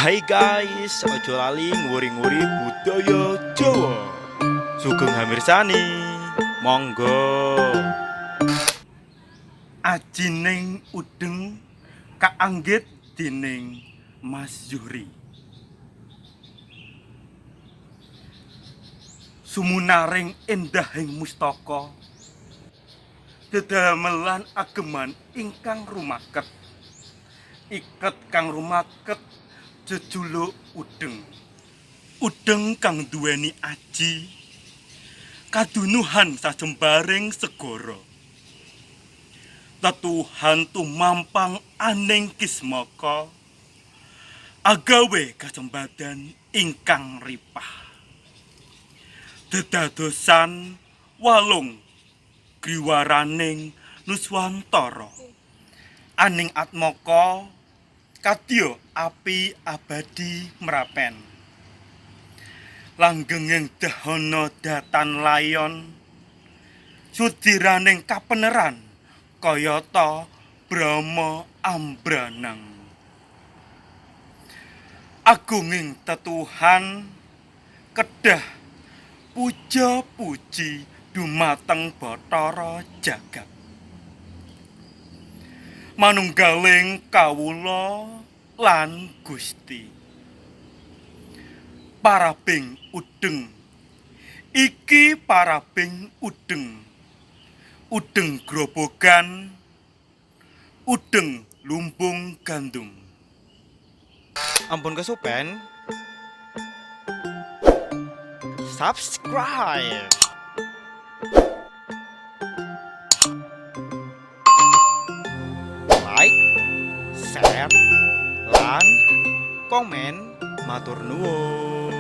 Hai guys, ojo lali nguri-nguri budaya Jawa. Sugeng hamirsani. Monggo. Ajining udeng kaanggit dening Mas Zuhri. Sumunaring endahing mustaka, dedamelan ageman ingkang rumaket. Iket kang rumaket jejuluk udeng. Udeng kang duweni aji kadunuhan sajembaring segara. Tetuhan tumampang aning kismaka agawe kasembadan ingkang ripah. Dedadosan walung griwaraning nuswantara. Aning atmaka kadya api abadi mrapen. Langgenging dahana datan layon sudiraning kapeneran kayata Brahma ambranang. Agunging tetuhan kedah puja puji dumateng Bathara jagat. Manunggaling kawula lan Gusti. Parabing udeng. Iki parabing udeng. Udeng grobogan, udeng lumbung gandum. Ampun kesupen. Subscribe. Like, share, lan komen, matur nuwun.